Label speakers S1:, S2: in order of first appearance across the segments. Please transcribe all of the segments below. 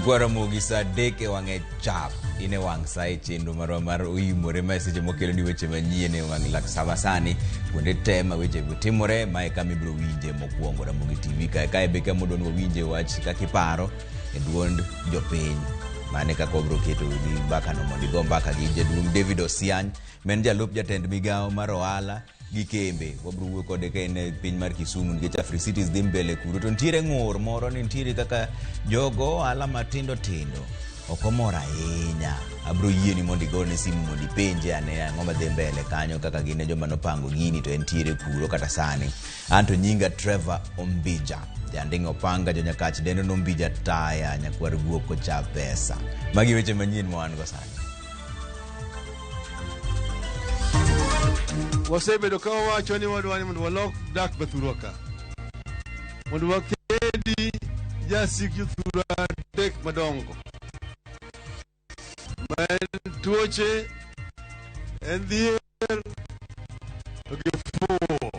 S1: Nyikwa Ramogi sa 3 e wang'e chap in e wang' sa e chenro marwa mar oimore ma seche mokelo ni weche manyien e wang' lak sama sani kuonde te ma weche go timore mae kama ibiro winje mokwongo Ramogi TV kae kae be kama odwa ni wawinje wach kaka iparo e duond jopiny mane kaka wabiro keto ni mbakano mondo igo mbaka gi jaduong' David Osiany ma en jalup jatend migawo mar ohala gi kembe. Wabiro wuoyo kode ka en e piny mar Kisumu nikech Africities dhi mbele kuro to nitiere ng'ur moro ni nitiere kaka jogo ohala matindo tindo ok omor ahinya. Abiro yieni mondo igone simu mondo ipenje ane ang'o madhi mbele kanyo kaka gin e joma nopango gini to entiere kuro kata sani. Anto nyinga Trevor Ombija. Janding' opanga jonyakach dendo nombija taya nyakwar guok ocha pesa. Magi weche manyien ma wan go sani.
S2: Wasebedo ka wawacho ni wadwa ni mondo walok dak mathurwa ka. Mondo wakedi jasik jothurwa adek madongo. Ma en tuoche, en dhier, to gi fuwo.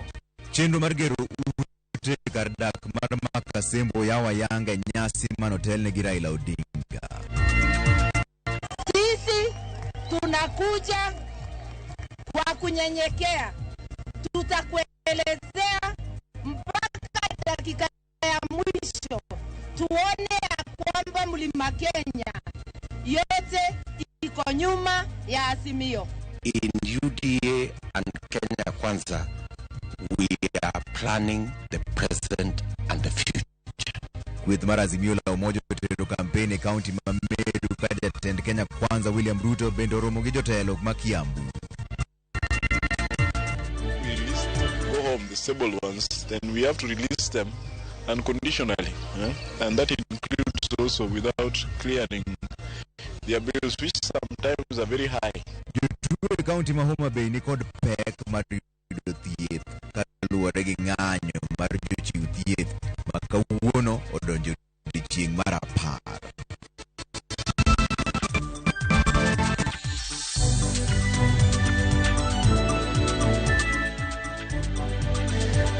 S3: Chenro mar gero ute kar dak mar Makasembo yawo ayanga e nyasi manotelne gi Raila Odinga.
S4: Sisi tunakuja kwa kunyenyekea, tutakuelezea mpaka dakika ya mwisho, tuone ya kwamba Mlima Kenya yote iko nyuma ya Azimio.
S5: In UDA and Kenya Kwanza, we are planning the present and the future.
S3: Kweth mar Azimio la Umoja otero kampen e kaunti ma Meru ka jatend Kenya Kwanza William Ruto bende oromo gi jotelo ma Kiambu.
S6: We release go home the stable ones, then we have to release them unconditionally, eh? And that includes also without clearing their bills, which sometimes are very high.
S3: Jotuo e kaunti ma Homa Bay ni kod pek mar yudo thieth kaluwore gi ng'anyo mar jochiw thieth ma kawuono odonjo odiechieng' mar 10.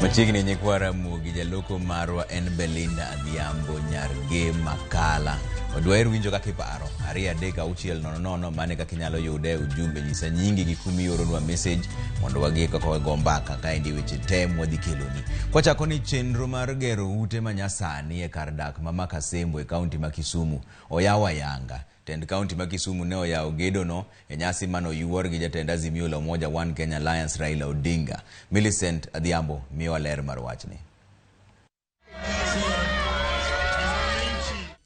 S1: Machiegni nyikwa Ramogi jaloko marwa en Belinda Adhiambo Nyarge Makala. Wadwaher winjo kaka iparo. 2 3 6 0 0 mane kaka inyalo yude ujumbe nyisa nyingi gi kuma ioronwa message mondo wagee kaka wago mbaka kaendi weche te mwadhi keloni. Kwachako ni chenro mar gero ute manyasani e kar dak ma Makasembo e kaunti ma Kisumu oyaw ayanga. Tend kaunti ma Kisumu ne oyawo gedono e nyasi mane oyuor gi jatend Azimio la Umoja One Kenya Alliance Raila Odinga. Millicent Adhiambo miyowa ler mar wachni.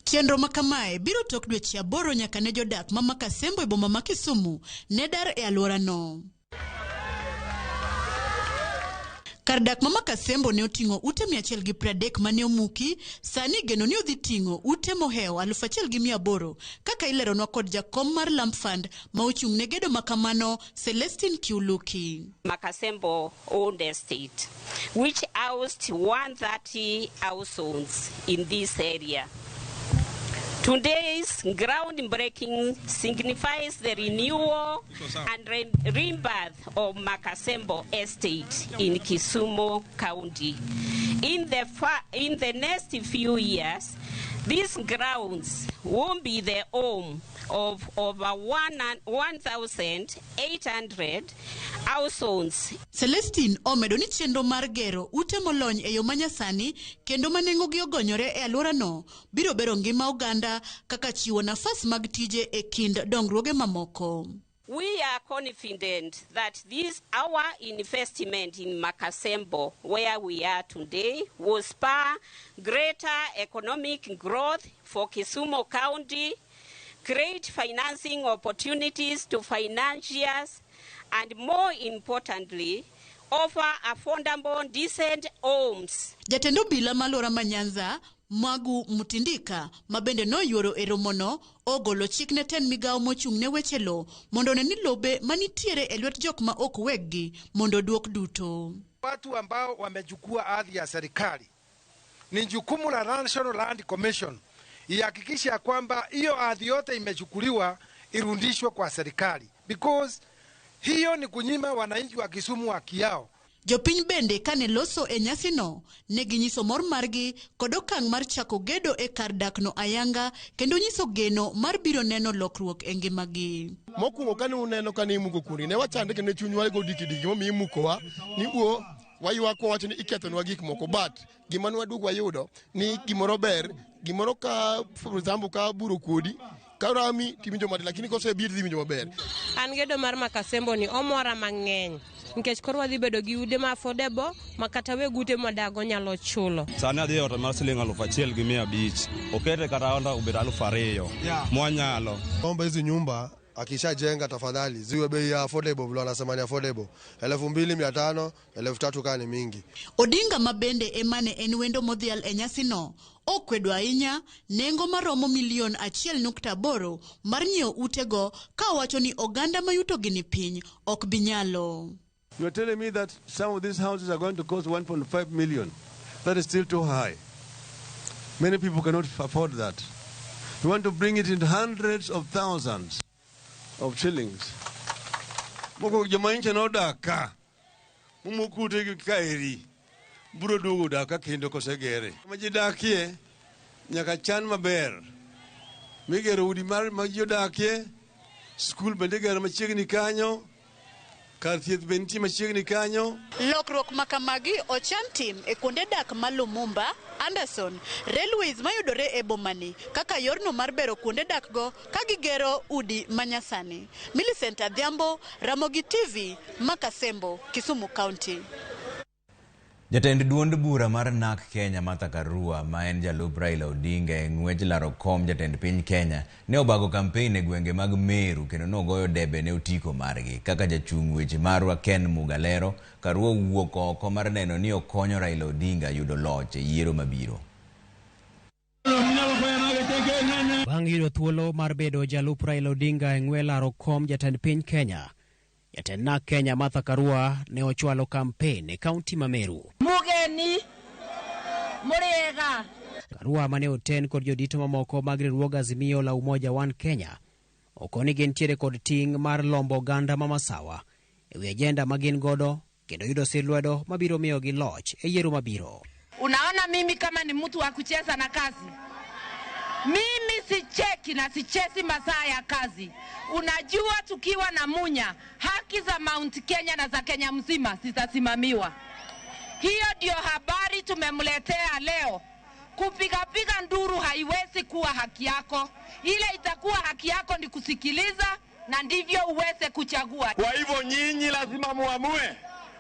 S7: Chenro ma kamae biro tok dweche 8 nyaka ne jodak ma Makasembo e boma ma Kisumu ne dar e alworano. Kar dak ma Makasembo ne oting'o ute 130 mane omuki, sani igeno ni odhi ting'o ute mohewo 1,800 kaka ileronwa kod jakom mar Lamp Fund ma ochung' ne gedo ma kamano Celestine Kiuluki.
S8: Makasembo owned estate, which housed 130 households in this area. Today's groundbreaking signifies the renewal and rebirth of Makasembo Estate in Kisumu County. In the next few years, these grounds will be the home of over 1,800 households.
S7: Celestine omedo ni chenro mar gero ute molony e yo manyasani kendo ma nengogi ogonyore e alworano biro bero ngima oganda kaka chiwo nafas mag tije e kind dongruoge mamoko.
S8: We are confident that this our investment in Makasembo, where we are today, will spur greater economic growth for Kisumu County, create financing opportunities to financiers, and more importantly, offer affordable, decent homes.
S7: Jatend obila ma alwora ma Nyanza, Magu Mutindika, ma bende noyuoro e romono, ogolo chik ne tend migawo mochung' ne weche lo mondo one ni lobe manitiere e lwet jok ma ok weggi mondo oduok duto.
S9: Watu ambao wamechukua ardhi ya serikali, ni jukumu la National Land Commission ihakikishe ya kwamba hiyo ardhi yote imechukuliwa irudishwe kwa serikali, because hiyo ni kunyima wananchi wa Kisumu haki yao.
S7: Jopiny bende kane loso e nyasino, ne ginyiso mor margi kod okang' mar chako gedo e kar dakno ayanga kendo nyiso geno mar biro neno lokruok e ngimagi.
S10: Mokwongo kane uneno kane imuko kundi ne wachande kendo chunywa go dikidiki momiyo imukowa ni wuo waywak wawacho ni ikethonwa gik moko, but gima nwaduogo wayudo ni gimoro ber, gimoro ka, for example, ka buro kodi ka rami tiwinjo matin, lakini kosebir idhi winjo maber.
S11: An gedo mar Makasembo ni omora mang'eny nikech koro wadhi bedo gi ude ma affordable ma kata weg ute mwadago nyalo chulo.
S12: Sani adhi e ot mar siling 1500, okete kata onda obed 2000 mwanyalo.
S13: Naomba hizi nyumba akishajenga tafadhali ziwe bei ya affordable, vile wanasema ni affordable, 2500, 3000 kaa ni mingi.
S7: Odinga ma bende ema ne en wendo modhial e nyasino okwedo ahinya nengo maromo milion 1.8 mar nyiewo utego ka owacho ni oganda ma yutogi ni piny ok bi nyalo.
S2: You are telling me that some of these houses are going to cost 1.5 million. That is still too high. Many people cannot afford that. We want to bring it in hundreds of thousands of shillings. Moko joma nyocha nodak ka, mumuk ute kaeri, biro duogo dak ka kendo kosegere. Ma ji dakie, nyaka chan maber. Migero udi mar ma ji odakie, skul bende igero machiegni kanyo, kar thieth be nitie machiegni kanyo.
S7: Lokruok ma kamagi ochan tim e kuonde dak ma Lumumba, Anderson, Railways mayudore e bomani kaka yorno mar bero kuonde dak go ka gigero udi manyasani. Millicent Adhiambo, Ramogi TV, Makasembo, Kisumu County.
S1: Jatend duond bura mar NARC Kenya Martha Karua, ma en jalup Raila Odinga e ng'wech laro kom jatend piny Kenya, ne obago kampein e gwenge mag Meru kendo nogoyo debe ne otiko margi. Kaka jachung' weche marwa Ken Mugalero, Karua owuok oko mar neno ni okonyo Raila Odinga yudo loch e yiero mabiro.
S14: Bang' yudo thuolo mar bedo jalup Raila Odinga e ng'we laro kom jatend piny Kenya, jatend NARC Kenya Martha Karua ne ochwalo kampen e kaunti ma Meru.
S4: Mugeni Muriega.
S14: Karua mane oten kod jodito mamoko mag riwruog Azimio la Umoja One Kenya okoni gintiere kod ting' mar lombo oganda ma Masawa e wi ajenda ma gin godo kendo yudo sir lwedo mabiro miyogi loch e yiero mabiro.
S4: Unaona, mimi kama ni mtu wa kucheza na kazi, mimi sicheki na sichezi masaa ya kazi. Unajua, tukiwa na Munya, haki za Mount Kenya na za Kenya mzima zitasimamiwa. Hiyo ndio habari tumemletea leo. Kupigapiga nduru haiwezi kuwa haki yako. Ile itakuwa haki yako ni kusikiliza, na ndivyo uweze kuchagua.
S15: Kwa hivyo nyinyi lazima muamue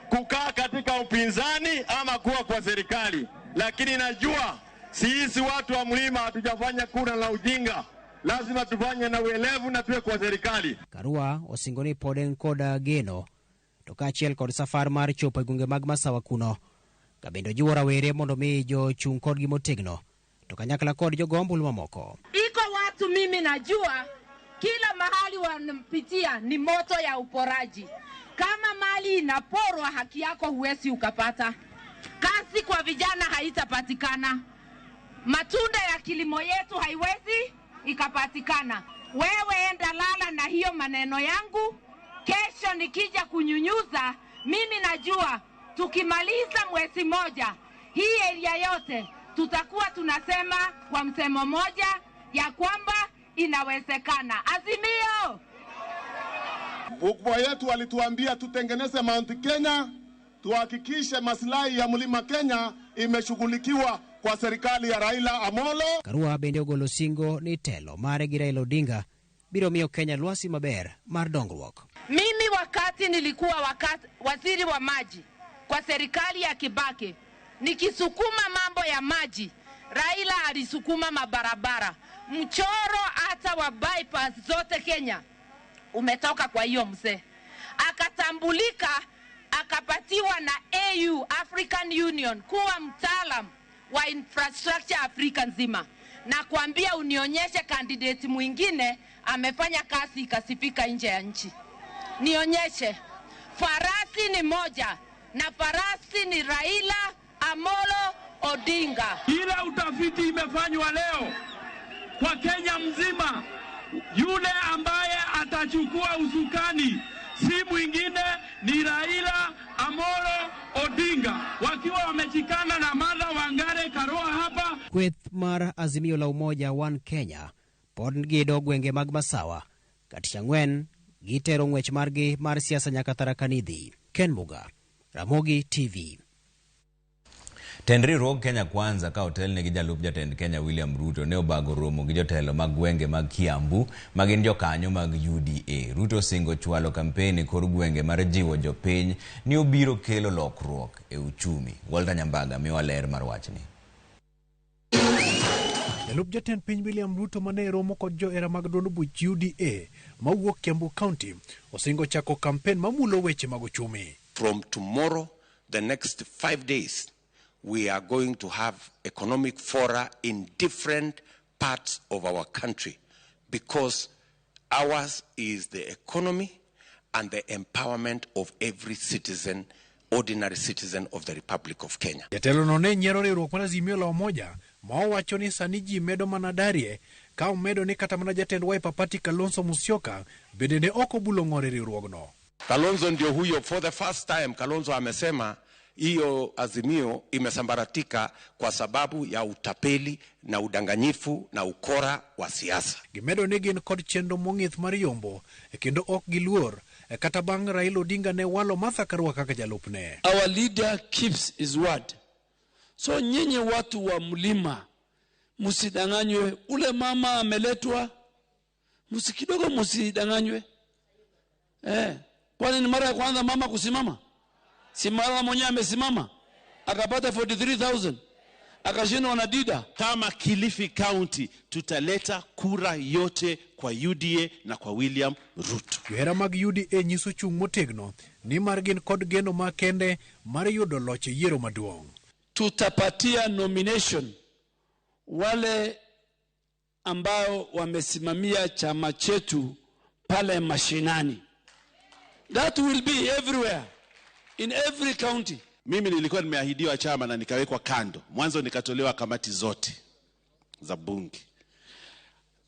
S15: kukaa katika upinzani ama kuwa kwa serikali, lakini najua sisi watu wa mlima hatujafanya kura na ujinga, lazima tufanye na uelevu na tuwe kwa serikali.
S14: Karua osingo ni pod en kod geno to kaachiel kod safar mar chopo e gwenge mag Masawa kuno ka bende ojiwo rawere mondo mi jochung' kodgi motegno to kanyakla kod jogo ombulu mamoko.
S4: Iko watu mimi najua kila mahali wanampitia ni moto ya uporaji. Kama mali inaporwa, haki yako huwezi ukapata. Kazi kwa vijana haitapatikana. Matunda ya kilimo yetu haiwezi ikapatikana. Wewe enda lala na hiyo maneno yangu. Kesho nikija kunyunyuza, mimi najua tukimaliza mwezi moja hii area yote tutakuwa tunasema kwa msemo moja ya kwamba inawezekana. Azimio!
S16: Wakubwa yetu walituambia tutengeneze Mount Kenya, tuhakikishe maslahi ya mlima Kenya imeshughulikiwa kwa serikali ya Raila Amolo.
S14: Karua bende ogolo singo ni telo mare gi Raila Odinga biro miyo Kenya lwasi maber mar dongruok.
S4: Mimi wakati nilikuwa waziri wa maji kwa serikali ya Kibaki, nikisukuma mambo ya maji, Raila alisukuma mabarabara. Mchoro hata wa bypass zote Kenya umetoka kwa hiyo mzee. Akatambulika, akapatiwa na AU, African Union, kuwa mtaalam wa infrastructure Afrika nzima. Na kuambia unionyeshe candidate mwingine amefanya kazi ikasifika nje ya nchi. Nionyeshe. Farasi ni moja na farasi ni Raila Amolo Odinga.
S17: Ila utafiti imefanywa leo kwa Kenya mzima, yule ambaye atachukua usukani si mwingine ni Raila Amolo Odinga wakiwa wameshikana na Martha Wangare Karua hapa.
S14: Kweth mar Azimio la Umoja One Kenya pod gido gwenge mag Masawa ka tich ang'wen gitero ng'wech margi mar siasa nyaka Tharaka Nithi. Ken Muga, Ramogi TV.
S1: Tend riwruog Kenya Kwanza ka otelne gi jalup jatend Kenya William Ruto ne obago romo gi jotelo mag gwenge mag Kiambu ma gin jokanyo mag UDA. Ruto osingo chwalo kampen e kor gwenge mar jiwo jopiny ni obiro kelo lokruok e uchumi. Walter Nyambaga miwa ler mar wachni.
S18: Jalup jatend piny William Ruto mane romo kod johera mag duond buch UDA mawuok Kiambu County osingo chako kampen mamulo weche mag uchumi.
S5: From tomorrow, the next 5 days, we are going to have economic fora in different parts of our country because ours is the economy and the empowerment of every citizen, ordinary citizen of the Republic of Kenya.
S18: Jatelo no ne nyiero riwruok mar Azimio la Umoja ma owacho ni sani ji medo mana darie ka omedo ni kata mana jatend Wiper Party Kalonzo Musyoka bende ne ok obulo ng'or e riwruogno.
S5: Kalonzo ndio huyo, for the first time Kalonzo amesema hiyo Azimio imesambaratika kwa sababu ya utapeli na udanganyifu na ukora wa siasa.
S18: Gimedo ni gin kod chenro mong'ith mar yombo kendo ok giluor kata bang' Raila Odinga ne walo Martha Karua kaka jalupne.
S17: Our leader keeps his word. So nyinyi watu wa mlima msidanganywe, ule mama ameletwa, kidogo msidanganywe. Kwani ni mara ya kwanza mama kusimama? Si mara mwenyewe amesimama akapata 43,000 akashindwa na Dida.
S19: Kama Kilifi County tutaleta kura yote kwa UDA na kwa William Ruto.
S18: Johera mag UDA nyiso chung' motegno ni mar gin kod geno makende mar yudo loch e yiero maduong'.
S17: Tutapatia nomination wale ambao wamesimamia chama chetu pale mashinani. That will be everywhere, in every county.
S19: Mimi nilikuwa nimeahidiwa chama na nikawekwa kando. Mwanzo nikatolewa kamati zote za bunge.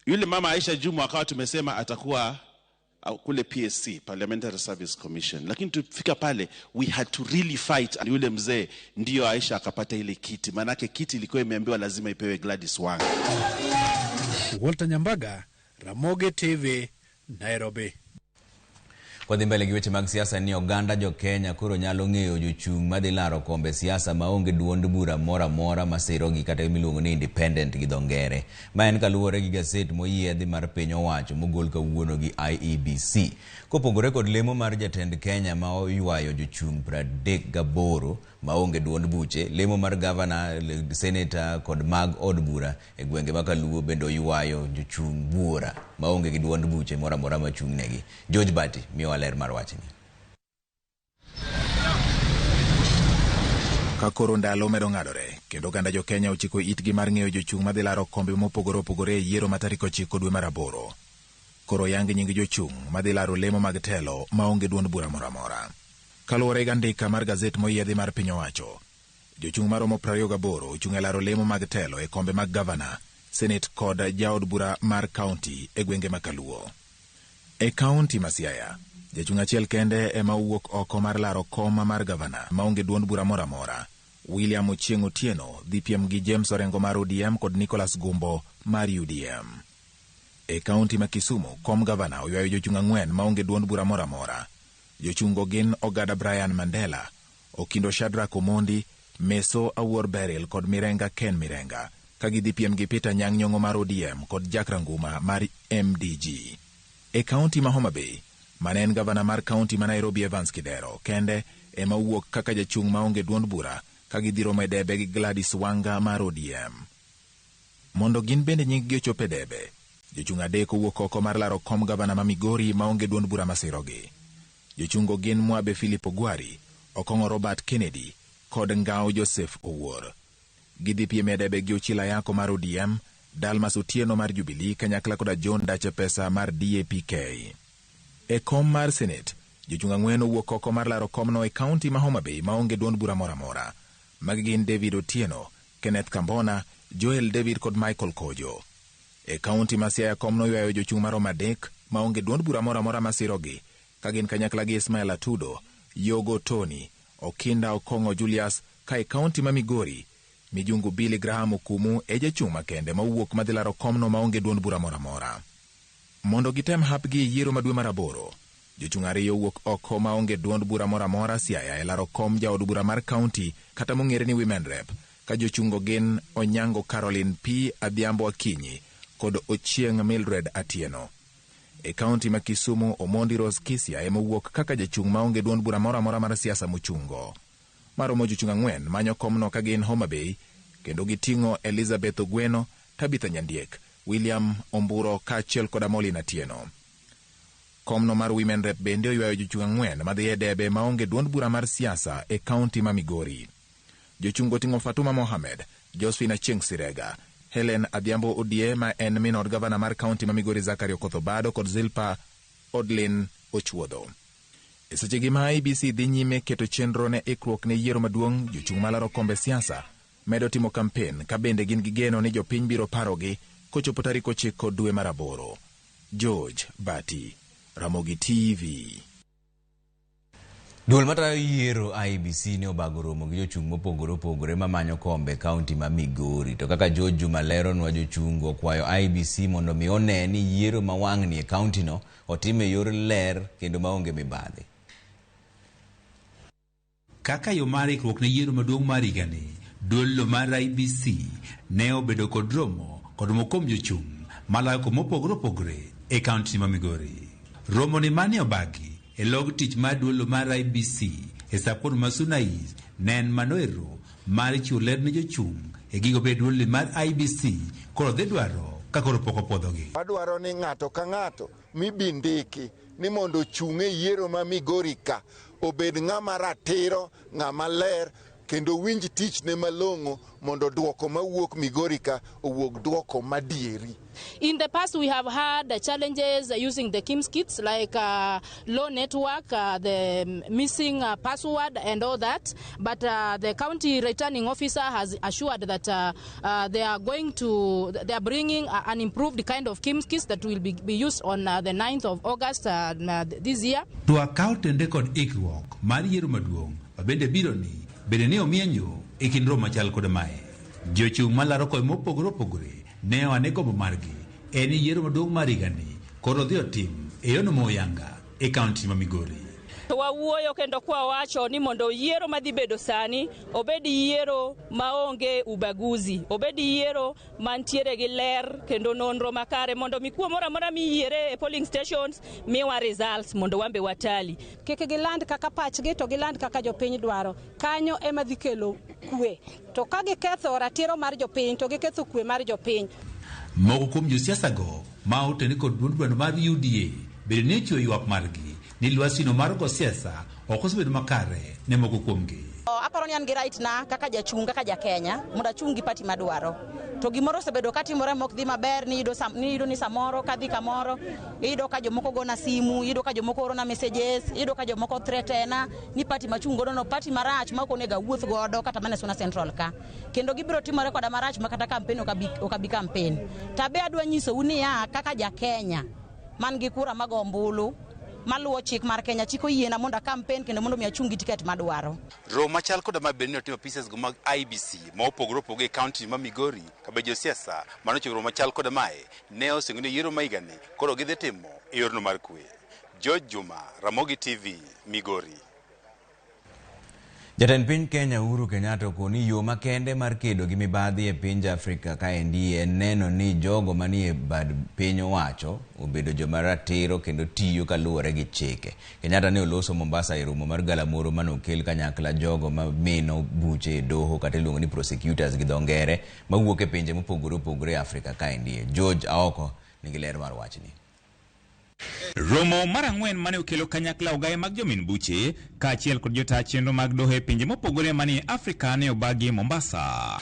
S19: Yule mama Aisha Jumwa akawa tumesema atakuwa kule PSC, Parliamentary Service Commission. Lakini tufika pale, we had to really fight. Yule mzee ndio Aisha akapata ile kiti. Manake kiti ilikuwa imeambiwa lazima ipewe Gladys Wanga.
S18: Walter Nyambaga, Ramogi TV, Nairobi.
S1: Kwa dhi mbele gi weche mag siasa ni oganda jo Kenya koro nyalo ng'eyo jochung' madhi laro kombe siasa maonge duond bura moro amora masirogi kata miluongo ni independent gi dho ngere. Ma en kaluwore gi gaset moyiedhi mar piny owacho mogol kawuono gi IEBC. Kopogore kod lemo mar jatend Kenya ma oywayo jochung' 38 maonge duond buche, lemo mar gavana, seneta kod mag od bura e gwenge ma Kaluo bende oywayo jochung' buora maonge gi duond buche moro amora machung' negi. George Bati miyowa ler mar wachni.
S20: Ka koro ndalo medo ng'adore kendo oganda jo Kenya ochiko itgi mar ng'eyo jochung' madhi laro kombe mopogore opogore e yiero ma tarik 9 dwe mar 8. Koro yang nying jochung' madhi laro lemo mag telo maonge duond bura moro amora. Kaluwore gi andika mar gazet moyiedhi mar piny owacho, jochung' maromo 28 ochung' e laro lemo mag telo e kombe mag gavana, senet kod jaod bura mar kaunti e gwenge ma Kaluo. E kaunti ma Siaya, jachung' achiel kende ema owuok oko mar laro kom mar gavana maonge duond bura moro amora. William Ochieng' Otieno dhi piem gi James Orengo mar ODM kod Nicholas Gumbo mar UDM. E kaunti ma Kisumu, kom gavana oywayo jochung' 4 maonge duond bura moro amora. Jochungo gin Ogada Brian Mandela, Okindo Shadrack Omondi, Meso Awuor Beryl kod Mirenga Ken Mirenga, ka gidhi piem gi Peter Nyang' Nyong'o mar ODM kod Jack Ranguma mar MDG. E kaunti ma Homa Bay, mane en gavana mar kaunti ma Nairobi Evans Kidero kende ema owuok kaka jachung' maonge duond bura ka gidhi romo e debe gi Gladys Wanga mar ODM. Mondo gin bende nying-gi ochop e debe, jochung' 3 owuok oko mar laro kom gavana ma Migori maonge duond bura masirogi. Jochungo gin Mwabe Philip Ogwari, Okong'o Robert Kennedy kod Ngao Joseph Owuor. Gidhi piem e debe gi Ochila Yako mar ODM, Dalmas Otieno mar Jubilee kanyakla koda John Dache Pesa mar DAPK. E kom mar Senate, jochung' 4 owuok oko mar laro komno e kaunti ma Homa Bay maonge duond bura moro amora. Magi gin David Otieno, Kenneth Kambona, Joel David kod Michael Kojo. E kaunti ma Siaya komno ywayo jochung' maromo 3 maonge duond bura moro amora masirogi, ka gin kanyakla gi Ismail Atudo, Yogo Tony, Okinda Okong'o Julius ka e kaunti ma Migori, Mijungu Billy Graham Okumu e jachung' makende mowuok madhi laro komno maonge duond bura moro amora. Mondo gitem hapgi e yiero ma dwe mar aboro, jochung' ariyo wuok oko maonge duond bura moro amora Siaya e laro kom jaod bura mar kaunti kata mong'ere ni Women Rep, ka jochungo gin Onyango Caroline P. Adhiambo Akinyi kod Ochieng' Mildred Atieno. E kaunti ma Kisumu, Omondi Rose Kisia ema owuok kaka jachung' maonge duond bura moro amora mar siasa mochungo. Maromo jochung' ang'wen manyo komno ka gin Homa Bay kendo giting'o Elizabeth Ogweno, Tabitha Nyandiek, William Omburo kaachiel kod Amolin Atieno. Komno mar Women Rep bende oywayo jochung' ang'wen madhi e debe maonge duond bura mar siasa e kaunti ma Migori. Jochung' oting'o Fatuma Mohamed, Josephine Achieng' Sirega, Helen Adhiambo Odie ma en min od gavana mar kaunti ma Migori Zachary Okoth Obado kod Zilpa Odlin Ochuodho. E sechegi ma IEBC dhi nyime keto chenro ne ikruok ne yiero maduong', jochung' malaro kombe siasa medo timo kampen ka bende gin gi geno ni jopiny biro parogi kochopo tarik 9 dwe mar aboro. George Bati, Ramogi TV.
S1: Duol matayo yiero IEBC ne obago romo gi jochung' mopogore opogore mamanyo kombe e kaunti ma Migori. To kaka George Juma leronwa, jochung' okwayo IEBC mondo mi one ni yiero ma wang'ni e kaunti no otim e yor ler kendo maonge mibadhi.
S21: Kaka yo mar ikruok ne yiero maduong' mar higani, duolno mar IEBC ne obedo kod romo kod moko kuom jochung' maloyo kom mopogore opogore e kaunti ma Migori. Romo ni mane obagi e log tich mar duolo mar IEBC e sapon ma Suna East ne en manoero mar chiwo ler ne jochung' e gigo be duolni mar IEBC koro dhi dwaro ka koro pok opuodhogi.
S22: Wadwaro ni ng'ato ka ng'ato mibi ndiki ni mondo ochung' e yiero ma Migori ka obed ng'ama ratiro, ng'ama ler kendo winj tichne malong'o mondo duoko mawuok Migori ka owuog duoko madieri.
S23: In the past, we have had challenges using the KIMS kits, like low network, the missing password and all that. But the county returning officer has assured that they are bringing an improved kind of KIMS kits that will be used on the 9th of August this year.
S21: To akaw tende kod ikruok mar yiero maduong' mabende biro ni bende ne omienyo e kind romo machal kod mae. Jochung' malaro kombe mopogore opogore ne oane gombo margi en yiero maduong' mar higani koro odhi otim e yono moyanga e kaunti ma Migori.
S24: To wawuoyo kendo kwa wacho ni mondo yiero madhi bedo sani obed yiero maonge ubaguzi, obed yiero mantiere gi ler kendo nonro makare mondo mikuo moro amora miyiere e polling stations miwa results mondo wambe watali.
S25: Kik giland kaka pachgi to giland kaka jopiny dwaro. Kanyo ema dhi kelo kwe. To ka giketho ratiro mar jopiny to giketho kwe mar jopiny.
S21: Moko kuom josiasa go ma otene kod duond burano mar UDA bende ne ochiwo ywak margi ni lwasino mar go siasa ok osebedo makare ne moko kuomgi.
S26: Aparo ni an gi right na kaka jachung' kaka ja Kenya mondo achung' gi party madwaro. To gimoro osebedo katimore mok dhi maber, ni iyudo ni samoro kadhi kamoro, iyudo ka jomoko gona simu, iyudo ka jomoko orona messages, iyudo ka jomoko threatena ni party machung' godo no party marach ma ok onego awuoth godo kata mana Suna Central ka. Kendo gibiro timore koda marach ma kata campaign ok abi campaign. To be adwa nyisou niya kaka ja Kenya man gi kura mago ombulu maluwo chik mar Kenya, chik oyiena mondo a campaign kendo mondo mi achung' gi tiket madwaro.
S27: Romo machal koda ma bende ne otimo offices go mag IEBC ma opogore opogore e kaunti ma Migori ka be josiasa manochiwo romo machal koda mae ne osingo ni yiero ma higani koro gidhi timo e yorno mar kwe. George Juma, Ramogi TV, Migori.
S1: Jatend piny Kenya Uhuru Kenyatta okoni yo makende mar kedo gi mibadhi e pinj Afrika kaendi en neno ni jogo manie bad piny owacho obedo joma ratiro kendo tiyo kaluwore gi chike. Kenyatta ne oloso Mombasa e romo mar galamoro manokel kanyakla jogo ma mino buche e doho kata iluongo ni prosecutors gi dho ngere mawuok e pinje mopogore opogore e Afrika kaendi. George Aoko nigi ler mar wachni.
S28: Romo mar ang'wen mane okelo kanyakla ogaye mag jomin buche kaachiel kod jotaa chenro mag doho e pinje mopogore manie Afrika ne obagi Mombasa.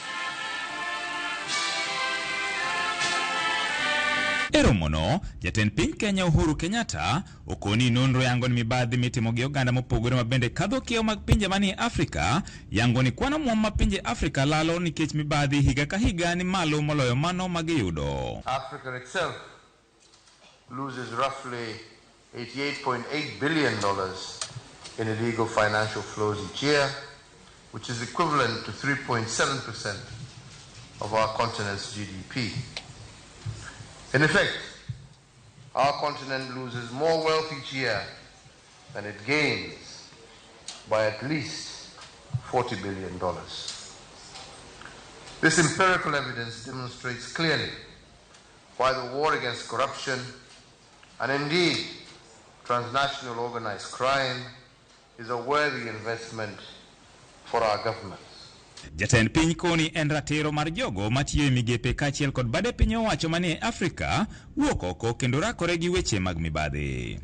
S28: E romono, jatend piny Kenya Uhuru Kenyatta okoni nonro yango ni mibadhi mitimo gi oganda mopogore mabende kadho kiewo mag pinje manie Afrika yango ni kwan omwom ma pinje Afrika lalo nikech mibadhi higa ka higa ni malo moloyo mano magiyudo.
S29: Africa itself loses roughly $88.8 billion
S3: in illegal financial flows each year, which is equivalent to 3.7% of our continent's GDP. In effect, our continent loses more wealth each year than it gains by at least $40 billion. This empirical evidence demonstrates clearly why the war against corruption and indeed transnational organized crime is a worthy investment for our governments.
S28: Jatend piny koni en ratiro mar jogo matiyo e migepe kaachiel kod bade piny owacho manie Afrika wuok oko kendo rakore gi weche mag mibadhi.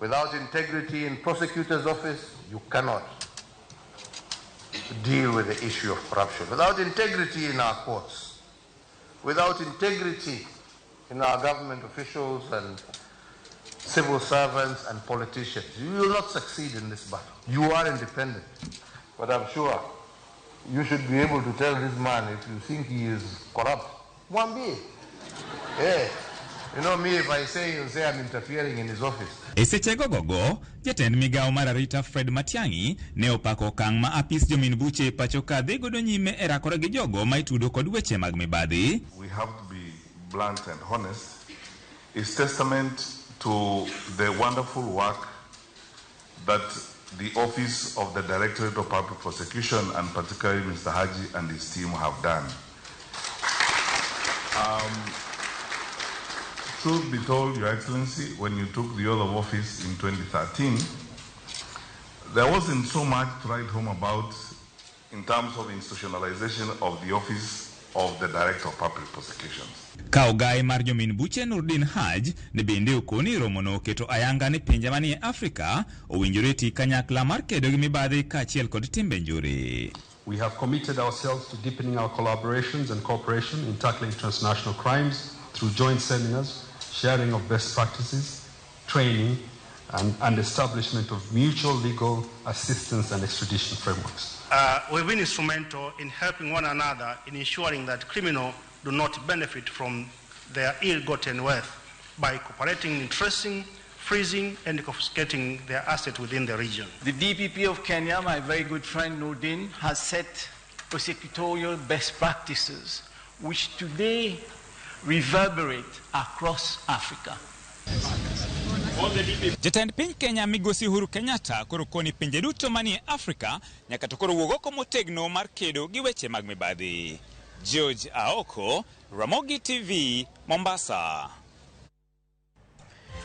S3: Without integrity in prosecutor's office, you cannot deal with the issue of corruption. Without integrity in our courts, without integrity in our government officials and civil servants and politicians, you will not succeed in this battle. You are independent, but I'm sure you should be able to tell this man if you think he is corrupt. Mwambie. Yeah. You know me, if I say, he'll say I'm interfering in his office.
S28: E sechego gogo, jatend migawo mar arita Fred Matiang'i ne opako okang' ma apis jomin buche e pacho ka dhi godo nyime e rakore gi jogo ma itudo kod weche mag mibadhi.
S6: We have to be blunt and honest. It's testament to the wonderful work that the Office of the Directorate of Public Prosecution, and particularly Mr. Haji and his team, have done. Truth be told, Your Excellency, when you took the oath of office in 2013, there wasn't so much to write home about in terms of institutionalization of the Office of the Director of Public Prosecutions.
S28: Ka ogai mar jomin buche Nurdin Haj ne bende okoni romono oketo ayanga ni pinje manie Afrika owinjore ti kanyakla mar kedo gi mibadhi kaachiel kod timbe njore.
S8: We have committed ourselves to deepening our collaborations and cooperation in tackling transnational crimes through joint seminars, sharing of best practices, training, and establishment of mutual legal assistance and extradition frameworks.
S9: We've been instrumental in helping one another in ensuring that criminals do not benefit from their ill-gotten wealth by cooperating in tracing, freezing, and confiscating their assets within the region.
S10: The DPP of Kenya, my very good friend Nurdin, has set prosecutorial best practices which today reverberate across Africa.
S28: Jatend piny Kenya Migosi Uhuru Kenyatta koro koni pinje duto manie Afrika nyaka to koro wuog oko motegno mar kedo gi weche mag mibadhi. George Aoko, Ramogi TV, Mombasa.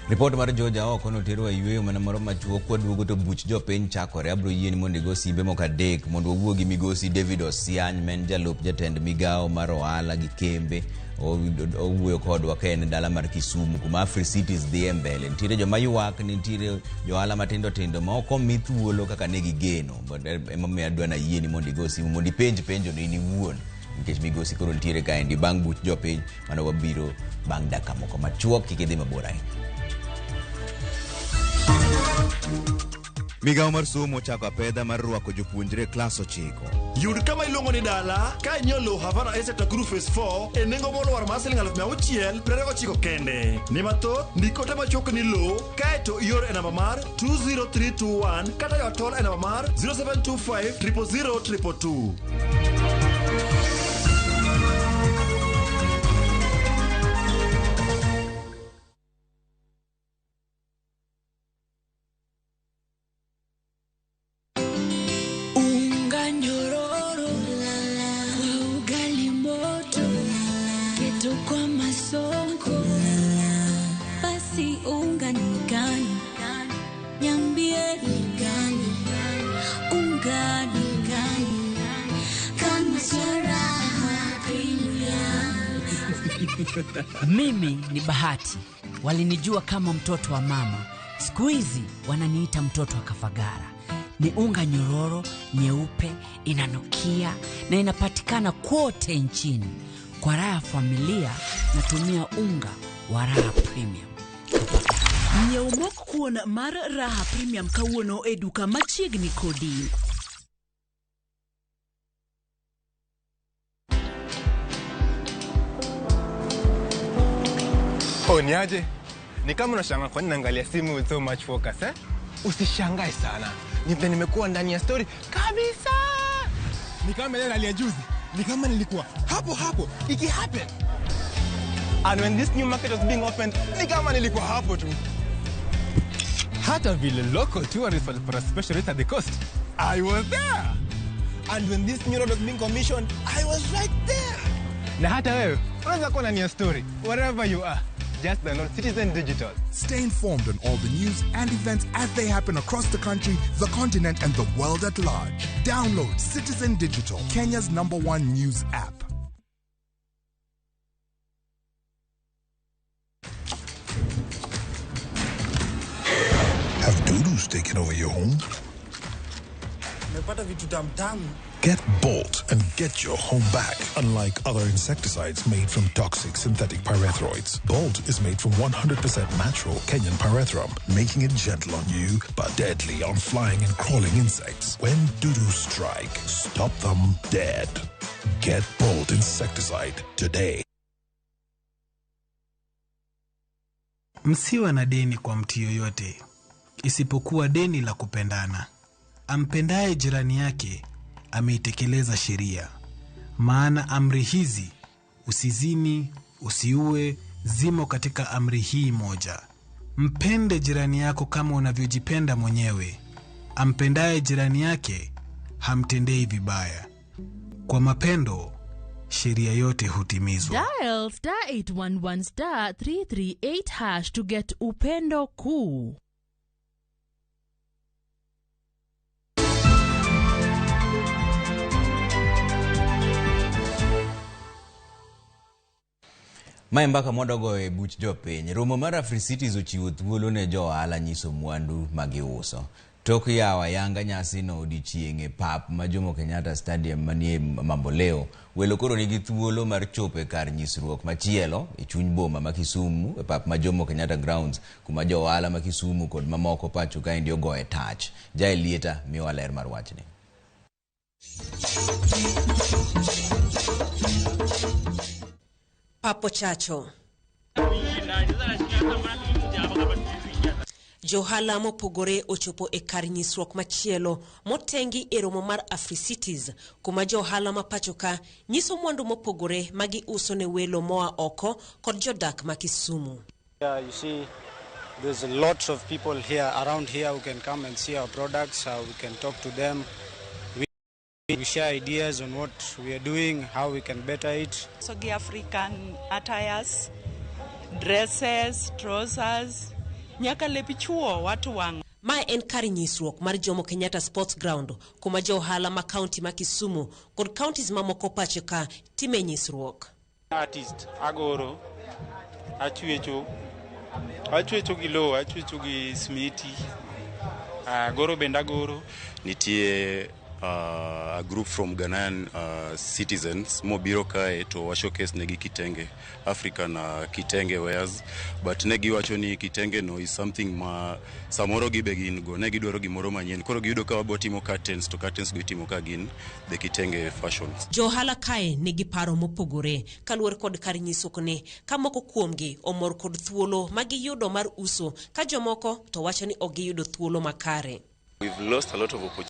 S1: Ripot mar George Aoko notero e yueyo mana moro machuok kwaduogo to buch jopiny chakore. Abro yieni mondo igo simbe moko adek mondo wawuo gi migosi David Osiany ma en jalup jatend migawo mar ohala gi kembe. Owuoyo kodwa ka en dala mar Kisumu kuma Africities dhi e mbele. Nitiere joma ywak, nitiere johala matindo tindo ma ok omi thuolo kaka ne gigeno. Emomiyo adwa nayieni mondo igo simu mondo ipenj penjo no in iwuon nikech migosi koro nitiere kaendi bang' buch jopiny mano wabiro bang' dakika moko machuok. Kik idhi mabor ahinya.
S11: Migawo mar somo ochako apedha mar rwako jopuonjre e klas 9.
S12: Yud kama iluongo ni dala ka inyiewo lowo Havana Estate Nakuru Phase 4 e nengo molwar mar siling 629 kende. Ni mathoth, ndik ote machuok ni lowo kaeto ior e namba mar 20321 kata yo tol e namba mar 0725 000 222.
S13: Unga nyororo kwa ugali moto, keto kwa masonko, basi unga ni gani? Niambie ni gani? Unga ni gani? Kama sio Raha Premium.
S29: Mimi ni Bahati, walinijua kama mtoto wa mama, siku hizi wananiita mtoto wa Kafagara. Ni unga nyororo, nyeupe, inanukia na inapatikana kote nchini. Kwa raha ya familia natumia unga wa Raha Premium.
S7: Nyiew mok kuon mar Raha Premium kawuono e duka machiegni kodi.
S30: Oh, niaje? Ni kama unashangaa kwa nini naangalia simu with so much focus, eh?
S2: Usishangae sana, ni vile nimekuwa ndani ya story kabisa. Ni kama ile rally ya juzi, ni kama nilikuwa hapo hapo iki happen. And when this new market was being opened, ni kama nilikuwa hapo tu.
S4: Hata vile local tourists walipata special rate at the coast, I was there.
S2: And when this new road was being commissioned, I was right there.
S4: Na hata wewe unaweza kuwa ndani ya story wherever you are. Just download Citizen Digital.
S5: Stay informed on all the news and events as they happen across the country, the continent, and the world at large. Download Citizen Digital, Kenya's number one news app.
S14: Have dudus taken over your home?
S15: Nimepata vitu tamtamu.
S14: Get Bolt and get your home back. Unlike other insecticides made from toxic synthetic pyrethroids, Bolt is made from 100% natural Kenyan pyrethrum, making it gentle on you but deadly on flying and crawling insects. When dudus strike, stop them dead. Get Bolt insecticide today.
S16: Msiwe na deni kwa mtu yoyote, isipokuwa deni la kupendana. Ampendaye jirani yake ameitekeleza sheria. Maana amri hizi, usizini, usiue, zimo katika amri hii moja: mpende jirani yako kama unavyojipenda mwenyewe. Ampendaye jirani yake hamtendei vibaya. Kwa mapendo sheria yote hutimizwa.
S17: Dial star 811 star 338 hash to get Upendo Kuu.
S1: Mae mbaka mwadogo e buch jopiny. Romo mar Africities ochiwo thuolo ne jo ohala nyiso mwandu magiuso. Tok yawo ayanga nyasino odiochieng' e pap ma Jomo Kenyatta Stadium manie Mamboleo, welo koro nigi thuolo mar chopo e kar nyisruok machielo e chuny boma ma Kisumu e pap ma Jomo Kenyatta Grounds, kuma jo ohala ma Kisumu kod mamoko pacho kaendi ogoye tach. Jael Lieta miyowa ler mar wachni.
S18: Papo Chacho. Johala mopogore ochopo e kar nyisruok machielo motengi e romo mar Africities, kuma johala ma pacho ka nyiso mwandu mopogore ma giuso ne welo moa oko kod jodak ma Kisumu.
S19: Yeah, you see, there's lots of people here around here who can come and see our products, how we can talk to them. We share ideas on what we are doing, how we can better it.
S30: So gi African attires, dresses, trousers, nyaka lep chuo watu wang'.
S18: Mae en kar nyisruok mar Jomo Kenyatta Sports Ground, kuma jo ohala ma kaunti ma Kisumu kod counties mamoko pacho ka time nyisruok.
S31: Artist agoro, achwecho, achwecho gi lowo, achwecho gi smiti, agoro bende agoro.
S32: Nitie a group from Ghanaian citizens mobiro kae to wa showcase negi kitenge, African kitenge wares, but ne giwacho ni kitenge no is something ma samoro gibe gin go, ne gidwaro gimoro manyien, koro giyudo ka wabo timo curtains to curtains go itimo ka gin the kitenge fashions.
S18: Jo ohala kae nigi paro mopogore kaluwore kod kar nyisruok ni, ka moko kuomgi omor kod thuolo ma giyudo mar uso, ka jomoko to wacho ni ok giyudo thuolo makare.
S33: We've lost a lot of opportunities.